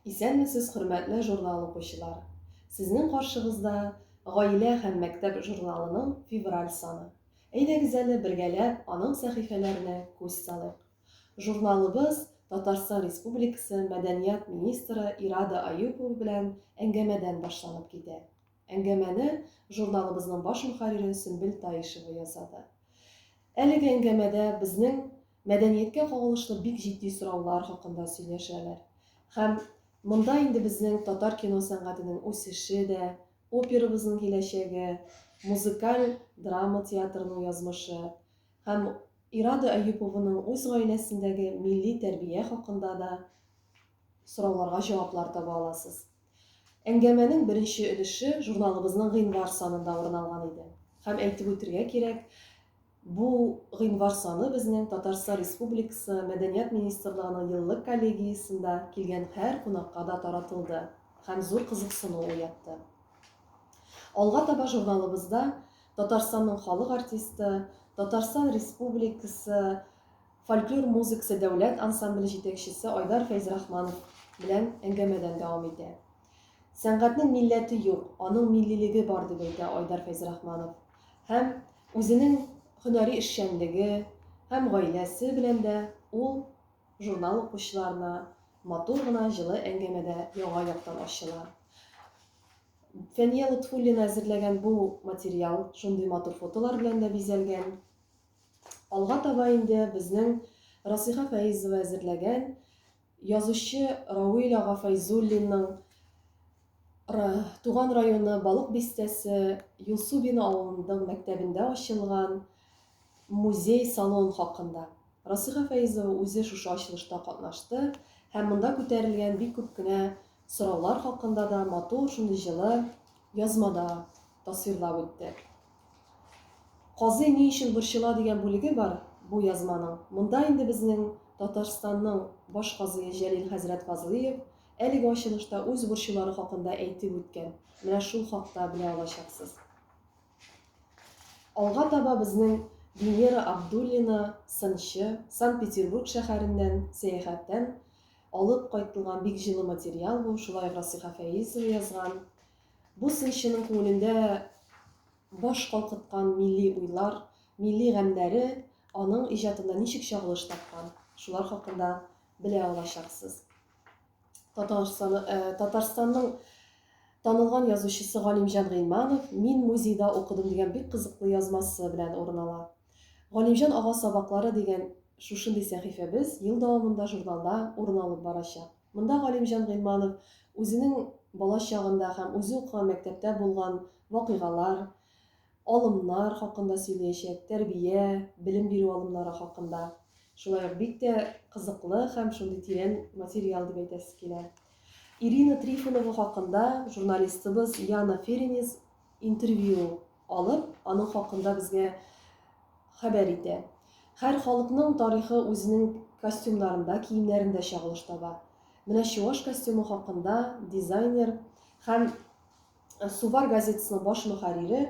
Исәнмесез, хөрмәтле журнал укучылар! Сезнең каршыгызда Гаилә һәм мәктәп журналының февраль саны. Әйдәгез әле бергәләп аның сәхифәләренә күз салыйк. Журналыбыз Татарстан Республикасы мәдәният министры Ирада Аюпова белән әңгәмәдән башланып китә. Әңгәмәне журналыбызның баш мөхәррире Сөмбел Таишева ясады. Әлеге әңгәмәдә безнең мәдәнияткә кагылышлы бик җитди сораулар хакында сөйләшәләр. Һәм монда инде безнең татар кино сәнгатенең үсеше дә, операбызның киләчәге, музыкаль драма театрының язмышы һәм Ирада Әюпованың үз гаиләсендәге милли тәрбия хакында да сорауларга җаваплар таба аласыз. Әңгәмәнең беренче өлеше журналыбызның гыйнвар санында урын алган иде. Һәм әйтеп үтергә кирәк, бу гыйнвар саны безнең Татарстан Республикасы Мәдәният министрлыгының еллык коллегиясендә килгән һәр кунакка да таратылды һәм зур кызыксыну уятты. Алга таба журналыбызда Татарстанның халык артисты, Татарстан Республикасы Фольклор музыкасы дәүләт ансамбле җитәкчесе Айдар Фәйзрахманов белән әңгәмәдән дәвам итә. Сәнгатьнең милләте юк, аның миллилеге бар, дип әйтә Айдар Фәйзрахманов. Һәм үзенең һөнәри эшчәнлеге һәм гаиләсе белән дә ул журнал укучыларына матур гына җылы әңгәмәдә яңа яктан ачыла. Фәния Лотфуллина әзерләгән бу материал шундый матур фотолар белән дә бизәлгән. Алга таба инде безнең Расиха Фәизова әзерләгән язучы Рауил ага Фәйзуллинның туган районы Балык Бистәсе Юлсубино авылының мәктәбендә ачылган музей-салон хакында. Расиха Фәизова үзе шушы ачылышта катнашты һәм монда күтәрелгән бик күп кенә сораулар хакында да матур шундый җылы язмада тасвирлап үтте. Казый ни өчен борчыла дигән бүлеге бар бу язманың. Монда инде безнең Татарстанның баш казые Җәлил хәзрәт Фазлыев әлеге ачылышта үз борчулары хакында әйтеп үткән. Менә шул хакта белә алачаксыз. Алга таба безнең Венера Абдуллина, сынчы, Санкт-Петербург шәһәреннән сәяхәттән алып кайтылган бик җылы материал бу, шулай ук Расиха Фәизова язган. Бу сынчының күңелендә баш калкыткан милли уйлар, милли гамьнәре аның иҗатында ничек чагылыш тапкан, шулар хакында белә алачаксыз. Татарстан, э, Татарстанның танылган язучысы Галимҗан Гыйльманов Мин музейда укыдым дигән бик кызыклы язмасы белән урын ала. Галимҗан ага сабаклары дигән шушындый сәхифәбез ел дәвамында журналда урын алып барачак. Монда Галимҗан Гыйльманов үзенең бала чагында һәм үзе укыган мәктәптә булган вакыйгалар, алымнар хакында сөйләячәк, тәрбия, белем бирү алымнары хакында. Шулай ук бик тә кызыклы һәм шундый тирән материал дип әйтәсе килә. Ирина Трифонова хакында журналистыбыз Яна Ференец интервью алып, аның хакында безгә хәбәр итә. Һәр халыкның тарихы үзенең костюмнарында, киемнәрендә чагылыш таба. Менә чуваш костюмы хакында дизайнер һәм Сувар газетасының баш мөхәррире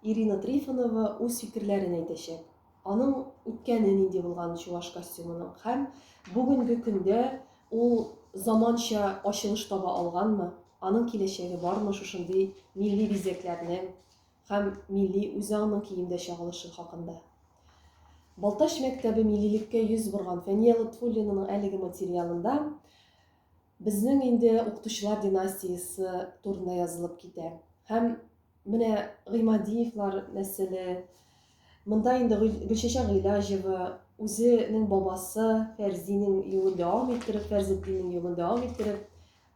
Ирина Трифонова үз фикерләрен әйтәчәк. Аның үткәне нинди булган чуваш костюмының һәм бүгенге көндә ул заманча ачылыш таба алганмы, аның киләчәге бармы шушындый милли бизәкләрнең, һәм милли үзаңның киемдә чагылышы хакында. Балтач мәктәбе миллилеккә йөз борган Фәния Лотфуллинаның әлеге материалында безнең инде укытучылар династиясе турында язылып китә. Һәм менә Гыймадиевлар нәселе, монда инде Гөлчәчәк Гыйләҗева үзенең бабасы Фәрзинең юлын дәвам иттереп, Фәрзетдиннең юлын дәвам иттереп,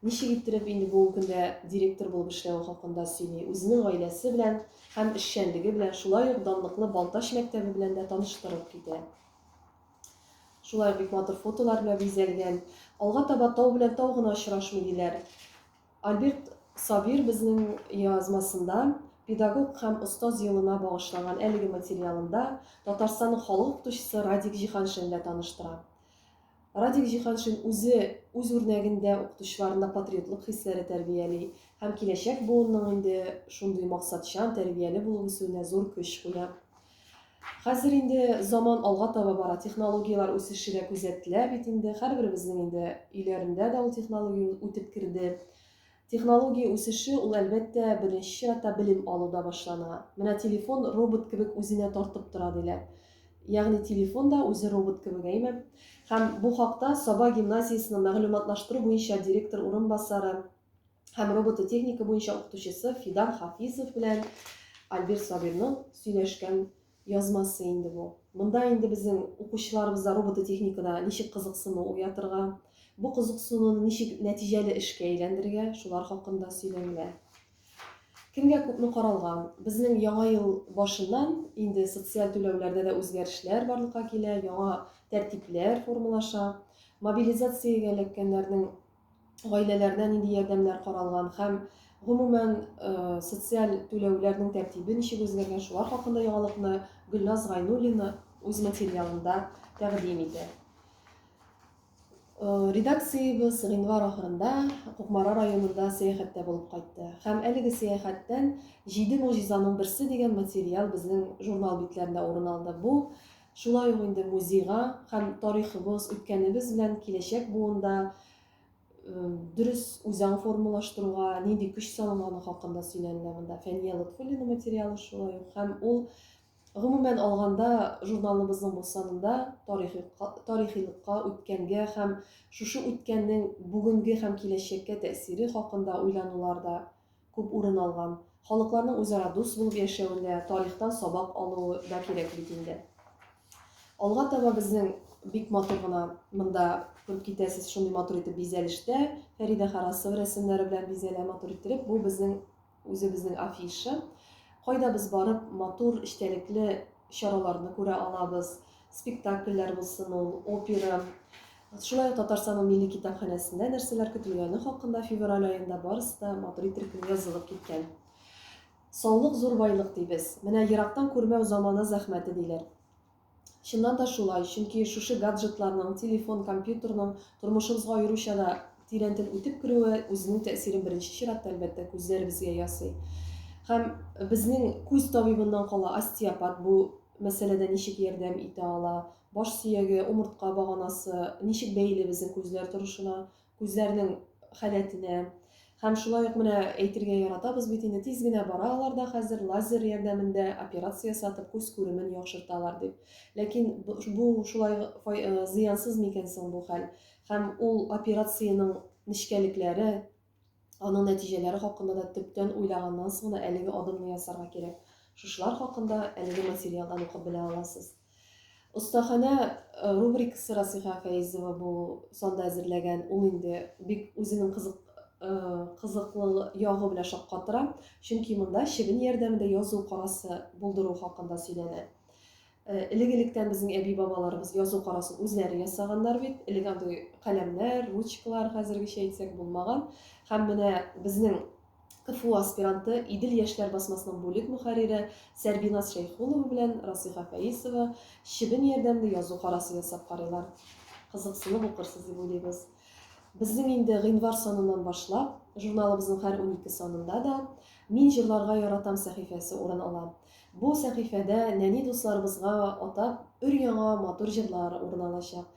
Ничек иттереп инде бүгенге көндә директор булып эшләве хакында сөйли, үзенең гаиләсе белән һәм эшчәнлеге белән, шулай ук данлыклы Балтач мәктәбе белән дә таныштырып китә. Шулай ук бик матур фотолар белән бизәлгән. Алга таба тау белән тау гына очрашмый диләр. Альберт Сабир безнең язмасында педагог һәм остаз елына багышланган әлеге материалында Татарстанның халык укытучысы Радик Җиһаншин белән таныштыра. Радик Җиһаншин үзе үз үрнәгендә укытучыларында патриотлык хисләре тәрбияли һәм киләчәк буынның инде шундый максатчан, тәрбияле булып үсүенә зур көч куя. Хәзер инде заман алга таба бара, технологияләр үсеше дә күзәтелә бит инде. Һәрберебезнең инде өйләрендә дә ул технология үтеп керде. Технология үсеше ул, әлбәттә, беренче чиратта белем алуда башлана. Менә телефон робот кебек үзенә тартып тора, диләр. Ягъни телефон да үзе робот кебек, әйме? Һәм бу хакта Саба гимназиясенең мәгълүматлаштыру буенча директор урынбасары һәм робототехника буенча укытучысы Фидан Хафизов белән Альберт Сабирның сөйләшкән язмасы инде бу. Монда инде безнең укучыларыбызда робототехникада ничек кызыксыну уятырга, бу кызыксынуны ничек нәтиҗәле эшкә әйләндерергә, шулар хакында сөйләнелә. Кемгә күпме каралган? Безнең яңа ел башыннан инде социаль түләүләрдә дә үзгәрешләр барлыкка килә, яңа тәртипләр формалаша. Мобилизациягә эләккәннәрнең гаиләләренә нинди ярдәмнәр каралган һәм гомумән социаль түләүләрнең тәртибе ничек үзгәргән, шулар хакында яңалыкны Гөлназ Гайнуллина үз материалында тәкъдим итә. Редакциябез гыйнвар ахырында Кукмара районында сәяхәттә булып кайтты. Һәм әлеге сәяхәттән Җиде могҗизаның берсе дигән материал безнең журнал битләрендә урын алды. Бу Шулай ук инде музейга һәм тарихыбыз, үткәнебез белән киләчәк буында дөрес үзаң формалаштыруга нинди көч салынганы хакында сөйләнелә монда. Фәния Лотфуллина материалы шулай ук. Һәм ул гомумән алганда журналыбызның бу санында тарихи, тарихилыкка, үткәнгә һәм шушы үткәннең бүгенге һәм киләчәккә тәэсире хакында уйланулар да күп урын алган. Халыкларның үзара дус булып яшәвендә тарихтан сабак алуы да кирәк бит инде. Алга таба безнең бик матур гына монда күреп китәсез, шундый матур итеп бизәлештә Фәридә Харасова рәсемнәре белән бизәлә матур иттереп. Бу безнең үзебезнең афиша. Кайда без барып матур эчтәлекле чараларны күрә алабыз. Спектакльләр булсын ул, опера. Шулай ук Татарстанның Милли китапханәсендә нәрсәләр көтелгәне хакында февраль аенда барысы да матур итеп язылып киткән. Саулык зур байлык дибез. Менә ерактан күрмәү замана зәхмәте диләр. Чыннан да шулай, чөнки шушы гаджетларның, телефон, компьютерның тормышыбызга аеруча да тирәнтен үтеп керүе үзенең тәэсирен беренче чиратта, әлбәттә, күзләребезгә ясый. Һәм безнең күз табибыннан кала остеопат бу мәсьәләдә ничек ярдәм итә ала, баш сөяге, умыртка баганасы ничек бәйле безнең күзләр торышына, күзләрнең халәтенә. Һәм шулай ук менә әйтергә яратабыз бит инде, тиз генә баралар да хәзер лазер ярдәмендә операция ясатып күз күремен яхшырталар дип. Ләкин бу шулай зыянсыз микән соң бу хәл? Һәм ул операциянең нечкәлекләре, аның нәтиҗәләре хакында да төптән уйлаганнан соң гына әлеге адымны ясарга кирәк. Шушылар хакында әлеге материалдан укып белә аласыз. Остаханә э, рубрикасы Расиха Фәизова бу санда әзерләгән. Ул инде бик үзенең кызык э, кызыклы ягы белән шаккатыра. Чөнки монда чебен ярдәмендә язу карасы булдыру хакында сөйләнә. Э, элек-электән безнең әби-бабаларыбыз язу карасын үзләре ясаганнар бит. Элек андый каләмнәр, ручкалар хәзергечә әйтсәк булмаган. Һәм менә безнең КФУ аспиранты, Идел яшьләр басмасының бүлек мөхәррире Сәрбиназ Шәйхулова белән Расиха Фәисова чебен ярдәмендә язу карасы ясап карыйлар. Кызыксынып укырсыз дип уйлыйбыз. Безнең инде гыйнвар саныннан башлап, журналыбызның һәр 12 санында да Мин җырларга яратам сәхифәсе урын ала. Бу сәхифәдә нәни дусларыбызга атап өр-яңа матур җырлар урын алачак.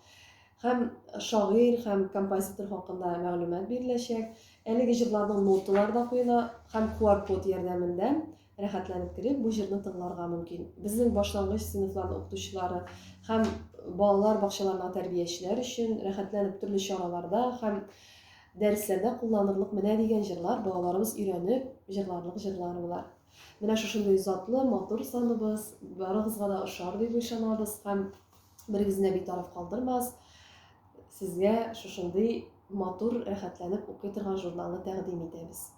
Һәм шагыйрь һәм композитор хакында мәгълүмат биреләчәк. Әлеге җырларның ноталары да куела һәм QR-код ярдәмендә рәхәтләнеп кереп бу җырны тыңларга мөмкин. Безнең башлангыч сыйныфларның укытучылары һәм балалар бакчаларының тәрбиячеләр өчен рәхәтләнеп төрле чараларда һәм дәресләрдә кулланырлык менә дигән җырлар, балаларыбыз өйрәнеп җырларлык җырлар болар. Менә шушындый затлы, матур саныбыз барыгызга да ошар дип ышанабыз һәм берегезне дә битараф калдырмас. Сезгә шушындый матур, рәхәтләнеп укый торган журналны тәкъдим итәбез.